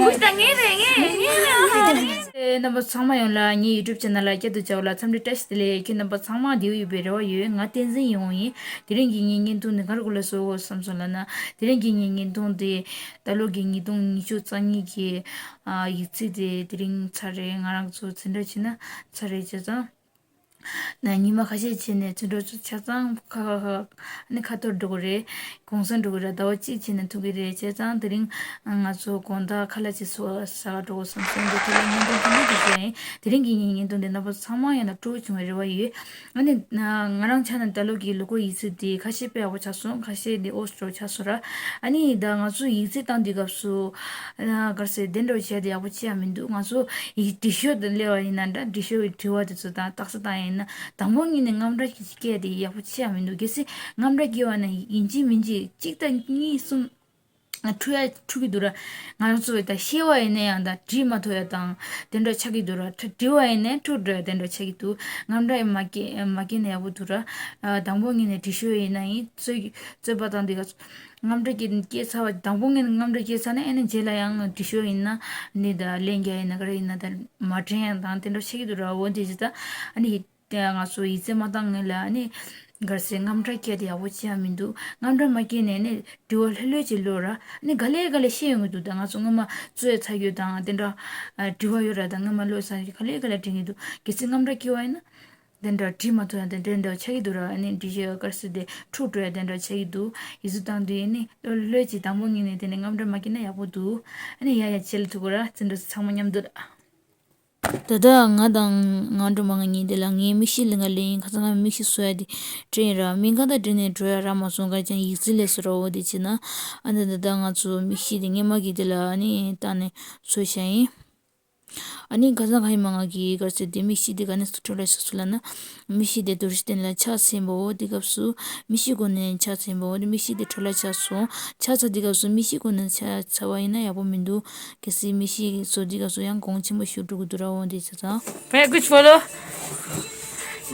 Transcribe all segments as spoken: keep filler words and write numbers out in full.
ད་ངའི་རེད། ངའི་ངའི་རེད། རྣམ་པ་ཚང་མ་ཡོངས་ལ་ངའི་YouTube channel ལ་བསྐྱར་དུ་མཇལ་བ་ལ་འཚམས་འདྲི་བཀྲ་ཤིས་བདེ་ལེགས། ཁྱེད་རྣམ་པ་ཚང་མ་བདེ་པོ་ཡོད་པའི་རེ་བ་ཡོད། ང་བསྟན་འཛིན་ཡིན་ཡིན། དེ་རིང་གི་ངའི་བརྙན་ཐུང་འདི་ག་རེ་སྐོར་ལ་བཟོ་དགོས་བསམ་སོང་ལབ་ན། དེ་རིང་གི་ངའི་བརྙན་ཐུང་འདི་ད་ལོ་གི་ཉིས་སྟོང་ཉི་ཤུ་རྩ་གཉིས་ཀྱི་ཨ་ཡིག་ཚད་དེ་དེ་རིང་ཚར་རེད། ང་རང་ཚོ་འཛིན་གྲྭ་ཕྱིན་ན་ཚར་རེད་བྱས་ཙང་། ན་ཉི་མ་ཁ་ཤས་བྱས་ནས་ཚོན་གྲོགས་ཚོ་ཆ་ཚང་ཁ་ཁ་ཁ་ནི་ཁ་ཐོར་འགྲོ་གི་རེད། གུང་སེང་འགྲོ་གི་རེད། ཟླ་བ་གཅིག་བྱས་ནས་ཐུག་གི་རེད། བྱས་ཙང་དེ་རིང་ང་ཚོ་དགོང་དག་ཁ་ལག་ཅིག་ཟ་ག་འགྲོ་དགོས་བསམ་སོང་། འདི་ཐོག་ལ་བརྙན་ཐུང་ཐུང་ཐུང་ཞིག་བཟོས་ཡིན། དེ་རིང་གི་ངའི་བརྙན་ཐུང་འདི་རྣམ་པ་ཚང་མ་ཡང་ན་སྤྲོ་བོ་བྱུང་བའི་རེ་བ་ཡོད། ཨ་ནི་ང་རང་ཆ་ནས་ད་ལོ་གི་ལོ་འཁོར་ཡིག་ཚད་འདི་ཁ་ཤས་དཔེ་ཡག་པོ་ཆགས་སོང་། ཁ་ཤས་འདི་ཨོ་སི་ཏྲོ་ཆགས་སོང་ར། ཨ་ནི་ད་ང་ཚོ་ཡིག་ཚད་བཏང་དུས་སྐབས་སུ་ཨ་ག་རེ་ཟེར་དེ་འདྲ་བྱས་ཏེ་ཡག་པོ་ཅི་ཡང་མི་འདུག་ང་ཚོ་ཡིག་འབྲི་ཤོག་དེ་སླེབས་པ་ཡིན་ན་འདྲ། འབྲི་ཤོག་གི་དྲི་བ་དེ་ཚོ་དང་རྟགས་གསལ་བཏང་ཡིན་ན་དང་པོ་ཉིད་ནས་རྔམ་སྐྲག་སྐྱེས་ཏེ་ཡག་པོ་ཅི་ཡང་མི་འདུག་གལ་སྲིད་རྔམ་སྐྲག་སྐྱེས་པ་ན་ཡིན་གཅིག་མིན་གཅིག་གཅིག་དང་གཉིས་གསུམ་འཁྲུག་ཡ་འཁྲུག་གི་འདུག་ར། ང་རང་ཚོ་ད་ཤེས་པ་ཡིན་ན་ཡང་ད་འབྲི་མ་ཐུབ་ཡ་དང་དེ་འདྲ་ཆགས་ཀྱི་འདུག་ར། འབྲི་བ་ཡིན་ན་འཁྲུག་འགྲོ་ཡ་དེ་འདྲ་ཆགས་ཀྱི་འདུག་རྔམ་སྐྲག་མ་སྐྱེས་མ་སྐྱེས་ན་ཡག་པོ་འདུག་ར། དང་པོ་ཉིད་ནས་འབྲི་ཤོག་ཡིན་ན་ཡིན། རྩོད་རྩོད་པ་དང་དེ་ག་རྔམ་སྐྲག་སྐྱེས་སྐྱེས་ཚར་བ། དང་པོ་ངས་རྔམ་སྐྲག་སྐྱེས་ཚར་ནས་ཨ་ནི་རྗེས་ལ་ཡང་འབྲི་ཤོག་ཡིན་ན་ནི་ད་ལན་རྒྱག་ཡིན་ན་ག་རེ་ཡིན་ན་ད་མ་དྲན་ཡང་དང་དེ་འདྲ་ཆགས་ཀྱི་འདུག་ར། འོ་དེ་བྱས་ཙང་ཨ་ནི་དེ་ང་ཚོ་ཡིག་ཚད་མ་བཏང་སྔོན་ལ་ཨ་ནི་ག་རེ་ཟེར་རྔམ་སྐྲག་སྐྱེས་ཏེ་ཡག་པོ་ཅི་ཡང་མི་འདུག་རྔམ་སྐྲག་མ་སྐྱེས་ནས་ནི་དྲི་བ་ལྷོད་ལྷོད་ཅིག་ལོས་ར། ཨ་ནི་ག་ལེ་ག་ལེ་ཤེས་ཡོང་གི་འདུག་ད་ང་ཚོ་སྔོན་མ་རྩོད་ཚར་རྒྱུ་དང་དེ་འདྲ་དྲི་བ་ཡོད་ར། ད་སྔོན་མ་ལོས་ཚར་རྒྱུ་ག་ལེ་ག་ལེ་དྲན་གྱི་འདུག་གལ་སྲིད་རྔམ་སྐྲག་སྐྱེས་པ་ཡིན་ན། དེ་འདྲ་བྲིས་མ་ཐུབ་ཡང་དེ་འདྲ་འདྲ་ཆགས་ཀྱི་འདུག་ར། ཨ་ནི་འབྲི་ཤོག་ག་རེ་ཟེར་དེ་འཁྲུག་འགྲོ་ཡ་དེ་འདྲ་ཆགས་ཀྱི་འདུག་ཡིག་གཟུགས་བཏང་དུས་ཨ་ནི་ལྷོད་ལྷོད་ཀྱིས་དང་པོ་ཉིད་ནས་དེ་ནས་རྔམ་སྐྲག་མ་སྐྱེས་ན་ཡག་པོ་འདུག་ཨ་ནི་ཡ་ཡ་བྱེད་ལ་ཐུག་གོ་ར། བརྩི་འགྲོ་ཚང་མ་མཉམ་དུ་ར། ད་ལྟ་ང་དང་ང་འགྲོ་མ་ང་གཉིས་དེ་ལ་ངའི་མིག་ཤེལ་ལ་ང་ལེན་ཡིན། ཁ་སང་ང་མིག་ཤེལ་བཟོ་ཡ་དེ་དྲན་ར། མི་འགའ་དང་འདྲེས་ནས་འགྲོ་ཡ་རག་མ་སོང་། ག་ཅང་ཡིག་རྩིས་ལས་སུ་ར། འོ་དེ་བྱས་ན་ཨ་ནི་ད་ལྟ་ང་ཚོ་མིག་ཤེལ་དེ་སྔས་མ་གི་དེ་ལ་ཨ་ནི་བཏང་ནས་བཟོས་བཞག་ཡིན། ཨ་ནི་ཁ་སང་ཁ་ཡིན་མ་ང་གིས་ག་རེ་ཟེར་དེ་མིག་ཤེལ་དེ་ག་ནས་འཕྲོ་བརླག་ཆགས་སོང་ལབ་ན། མིག་ཤེལ་དེ་རྡོ་རྗེ་གདན་ལ་ཕྱག་འཚལ་བའོ། དེ་སྐབས་སུ་མིག་ཤེལ་གོན་ནས་ཕྱག་འཚལ་བའོ། དེ་མིག་ཤེལ་དེ་འཕྲོ་བརླག་ཆགས་སོང་། ཕྱག་འཚལ་དེ་སྐབས་སུ་མིག་ཤེལ་གོན་ནས་ཕྱག་འཚལ་བ་ཡིན་ན་ཡག་པོ་མི་འདུག་གལ་སྲིད་མིག་ཤེལ་བཟོ་དེ་སྐབས་སུ་ཡང་གོང་ཆེན་པོ་ཞིག་འགྲོ་གི་འདུག་ར། འོ་དེ་བྱས་ཙང་། Very good follow.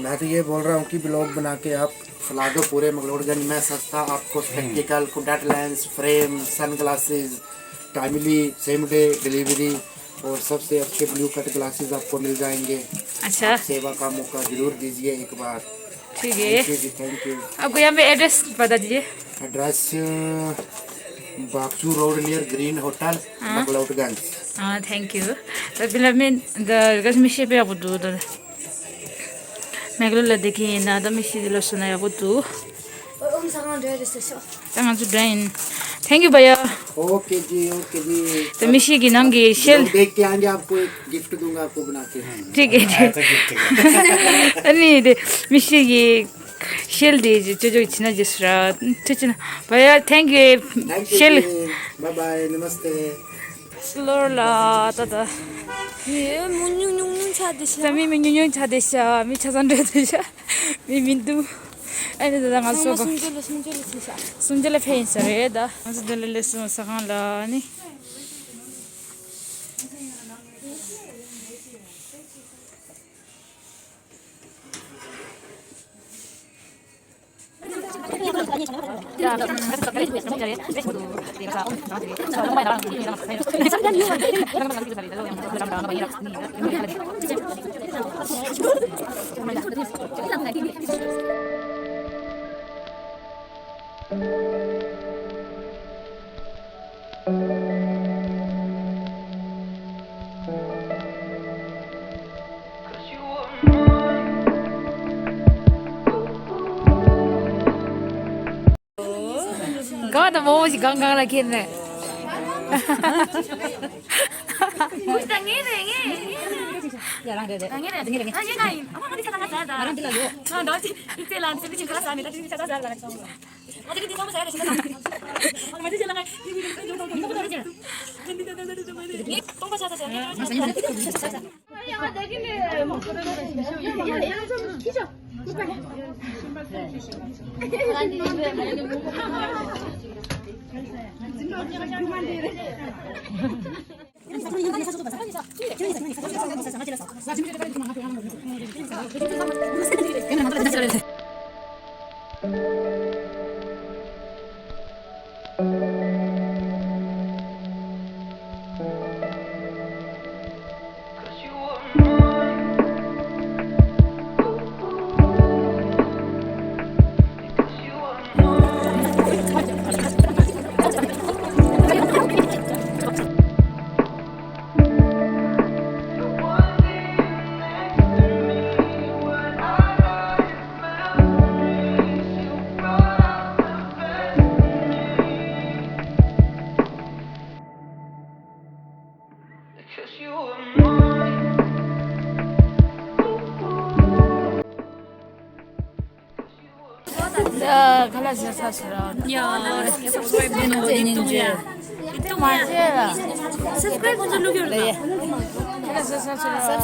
मैं तो ये बोल रहा हूँ कि ब्लॉग बना के आप फैला दो पूरे मकलोडगंज में सस्ता, आपको स्पेक्टिकल, कुडाट lens, frame, sunglasses, timely, same day delivery और सबसे अच्छे ब्लू कट ग्लासेस आपको मिल जाएंगे। अच्छा। आप सेवा का मौका जरूर दीजिए एक बार। ठीक है। थैंक यू जी, थैंक यू। आपको यहाँ पे एड्रेस बता दीजिए। Address Bhagsu road near green hotel, हाँ। मकलोडगंज। हाँ, थैंक यू। तो फिलहाल मैं द- गजमी से पे आपको दो- दो- མེག་ལོར་ལ་བསྡད་མཁན་ཡིན་ན་ད་མིག་ཤེལ་དེ་ལོ་སོ་ན་ཡག་པོ་འདུག་ད་ང་ཚོ་འདྲ་ཡིན། Thank you, भैया. ओके जी, ओके जी। ད་མིག་ཤེལ་གྱི་ནང་གི་ཤེལ། देख के आएंगे, आपको एक गिफ्ट दूंगा, आपको बना के। ठीक है, ठीक है। ཨ་ནི་དེ་མིག་ཤེལ་གྱི་ཤེལ་དེ་ཅོ་ཅོ་ཕྱི་ན་རྗེས་སུ་ར། ཁྱེད་ཀྱིས་ན། भैया, thank you. Thank you ཤེལ། जी। बाय बाय, नमस्ते। ལོར་ལ་ད་ད། མི་མི་ཉུང་ཉུང་ཉུང་ཆ་དེ་ཤ། ད་མི་མི་ཉུང་ཉུང་ཆ་དེ་ཤ། མི་ཆ་ཚང་འདྲ་དེ་ཤ། མི་མི་འདུག་ཨ་ནི་ད་ད་ང་ཚོ་སུམ་ཅུ་ལ་སུམ་ཅུ་ལ་ཆེ་ཤ། སུམ་ཅུ་ལ་ཕེབས་ཡིན་ས་རེད་ད། ང་ཚོ་འདི་ལ་སླེབས་སོང་ས་ཁང་ལ་ཨ་ནི། གང་དང་མོ་མོ་ཞིག་གང་གང་ལ་ཁྱེར་ནས། ད་ངའི་རེད། ངའི་ངའི་རེད། ད་ངའི་རེད། ད་ངའི་རེད། ད་ངའི་རེད། ཨ་ངའི་ང་ཡིན། ཨ་མ་ང་འདི་ཆ་ཚང་ཟ་ད། ང་འདི་ཡིག་ཚད་ལ་འདི་ཚོ་འདི་ཆ་ཚང་ཟ་མེད། ད་འདི་ཆ་ཚང་ཟ་ལ་ང་ཚོ། ང་འདི་འདི་ཚང་མ་ཟ་ཡ་རེད་ཟེར་ན། ང་འདི་ཆ་ལ་ང་འདི་འདི་འདི་འདི་འདི་འདི་ ཡ། ཁ་ལག་ཟ་ཚར་སོང་ར། ཡ། སབ་སི་ཀ་རེབ་བྱེད་ཡ། སབ་སི་ཀ་རེབ་ཁོང་ཚོ་བླུག་ཡོད་རེད། ཡ། ཁ་ལག་ཟ་ཚར་སོང་ར།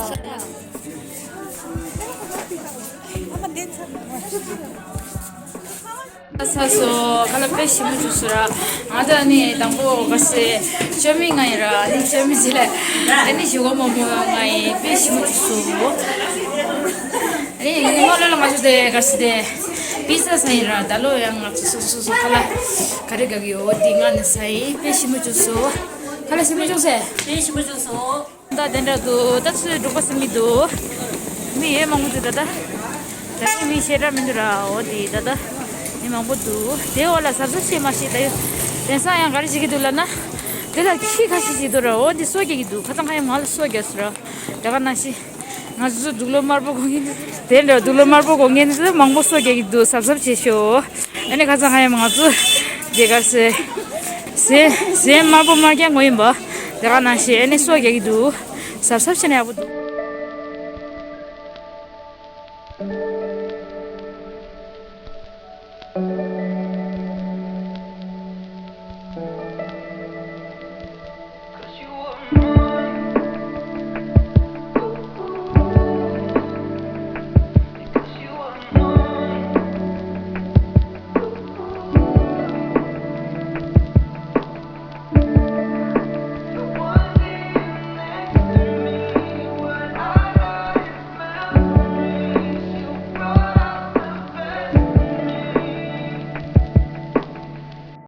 ས་སོ་ཁ་ལག་དཔེ་ཞིམ་པོ་བྱུང་སོང་ར། ང་ཚོ་ཨ་ནི་དང་པོ་ག་སེ་ཅོ་མི་ང་ཡིན་ར། ཨ་ནི་ཅོ་མི་ཟེར་ལ། ཨ་ནི་ཞུ་གོ་མོ་མོ་ང་ཡིན། དཔེ་ཞིམ་པོ་བྱུང་སོང་། ཨ་ནི་ཉི་མ་ལོ་ལ་ང་ཚོ་དེ་ག་སེ་དེ་པི་ཛ་ཟ་ཡིན་ར། ད་ལོ་ཡང་ང་ཚོ་སོ་སོ་སོ་སོ་ཁ་ལག་ག་རེ་ག་གི་ཡོད་དེ་ང་ནི་ཟ་ཡིན། དཔེ་ཞིམ་པོ་བྱུང་སོང་། ཁ་ལག་ཞིམ་པོ་བྱུང་སེ། དཔེ་ཞིམ་པོ་བྱུང་སོང་། ད་དེ་འདྲ་འདུག་ད་ཚོད་འགྲོ་པ་སེམས་མི་འདུག་མི་ཡོད་མང་པོ་འདུག་ད་ད། ད་ནི་མི་ཞེ་དྲག་མི་འདུག་ར། འོ་དེ་ད་ད་མི་མང་པོ་འདུག་དེ་འོག་ལ་གཟབ་གཟབ་བྱེད་མ་ཤེས། ད་ཡོད་དེང་སང་ཡང་ག་རེ་བྱེད་ཀྱི་འདུག་ལབ་ན། དེ་ལ་ཁྱི་ཁ་ཤས་ཤིག་འདུག་ར། འོ་དེ་སོ་རྒྱག་གི་འདུག་ཁ་སང་ཁ་ཡ་མ་ལ་སོ་རྒྱག་སོང་ར། དེ་ག་ནང་བཞིན། ང་ཚོ་དུག་ལོག་དམར་པོ་གོན་མཁན་དེ་ཚོ། དེ་འདྲ་དུག་ལོག་དམར་པོ་གོན་མཁན་དེ་ཚོ་མང་པོ་སོ་རྒྱག་གི་འདུག་གཟབ་གཟབ་བྱེད་ཤོག་ཨ་ནི་ཁ་སང་ཁ་ཡ་མ་ང་ཚོ་དེ་གར་སེ། ཟས་ཟས་དམར་པོ་མ་རྒྱག་ངོ་ཡིན་པ། དེ་ག་ནང་བཞིན་ཨ་ནི་སོ་རྒྱག་གི་འདུག་གཟབ་གཟབ་བྱས་ན་ཡག་པོ་འདུག